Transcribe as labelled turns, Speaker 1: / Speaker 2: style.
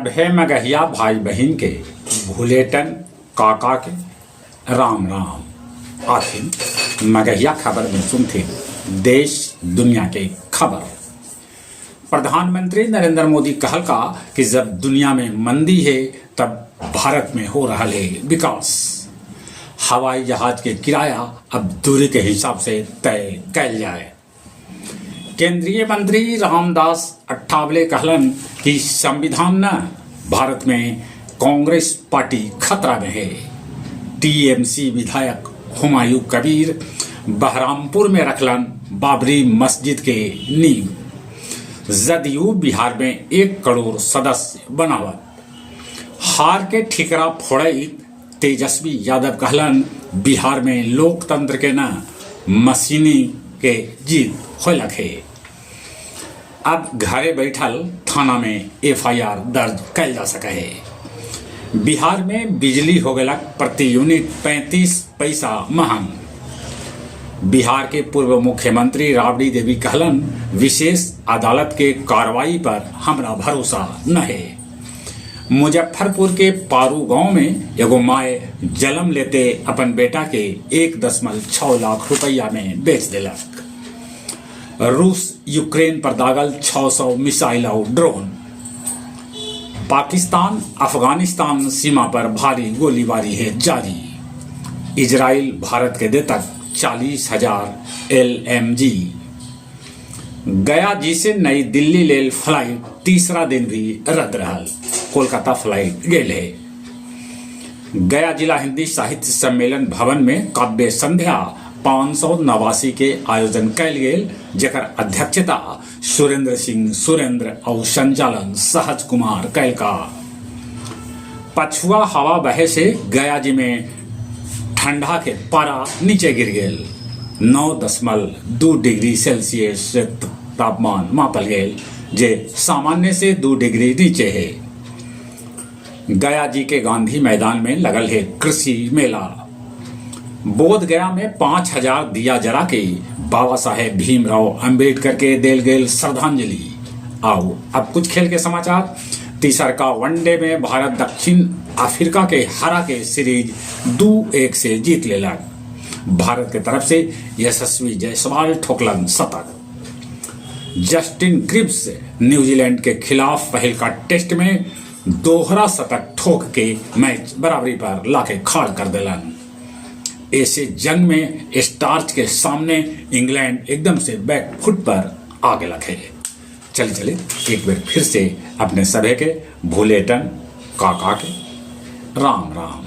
Speaker 1: सभे मगहिया भाई बहिन के भुलेटन काका के राम राम। आखिर मगहिया खबर में सुनथिन देश दुनिया के खबर। प्रधानमंत्री नरेंद्र मोदी कहलका कि जब दुनिया में मंदी हे तब भारत में हो रहल हे विकास। हवाई जहाज के किराया अब दूरी के हिसाब से तय कैल जाए। केंद्रीय मंत्री रामदास अठावले कहलन कि संविधान न भारत में कांग्रेस पार्टी खतरा में है। टीएमसी विधायक हुमायूं कबीर बहरामपुर में रखलन बाबरी मस्जिद के नींव। जदयू बिहार में 1 करोड़ सदस्य बनावत। हार के ठिकरा फोड़इत तेजस्वी यादव कहलन बिहार में लोकतंत्र के न मशीनी के जीत होलक हे। अब घरे बैठल थाना में एफआईआर दर्ज कैल जा सके हे। बिहार में बिजली हो गेलक प्रति यूनिट 35 पैसा महंग। बिहार के पूर्व मुख्यमंत्री राबड़ी देवी कहलन विशेष अदालत के कार्रवाई पर हमरा भरोसा न हे। मुजफ्फरपुर के पारू गांव में एगो माय जलम लेते अपन बेटा के 1.6 लाख रुपया में बेच देलक। रूस यूक्रेन पर दागल 600 मिसाइल और ड्रोन। पाकिस्तान अफगानिस्तान सीमा पर भारी गोलीबारी है जारी। इजराइल भारत के देतक 40,000 LMG। गया जी से नई दिल्ली लेल फ्लाइट तीसरा दिन भी रद्द रहल, कोलकाता फ्लाइट गेल है। गया जिला हिंदी साहित्य सम्मेलन भवन में काव्य संध्या 589 के आयोजन कैल गेल, जेकर अध्यक्षता सुरेंद्र सिंह सुरेंद्र और संचालन सहज कुमार कैलका। पछुआ हवा बहे से गया जी में ठंडा के पारा नीचे गिर गेल। 9.2 डिग्री सेल्सियस तापमान मापल गेल, जे सामान्य से 2 डिग्री नीचे है। गया जी के गांधी मैदान में लगल है कृषि मेला। बोध गया में 5000 दिया जरा के बाबा साहेब भीमराव अंबेडकर के देल गेल श्रद्धांजलि। आओ अब कुछ खेल के समाचार। तीसर का वनडे में भारत दक्षिण अफ्रीका के हरा के सीरीज 2-1 से जीत लेलक। भारत के तरफ से यशस्वी जायसवाल ठोकलन शतक। जस्टिन ग्रिव्स न्यूजीलैंड के खिलाफ पहल का टेस्ट में दोहरा शतक ठोक के मैच बराबरी पर लाके खाड़ कर दिलन। ऐसे जंग में स्टार्च के सामने इंग्लैंड एकदम से बैक फुट पर आ गया है। चले चले एक बार फिर से अपने सभे के भूलेटन काका के राम राम।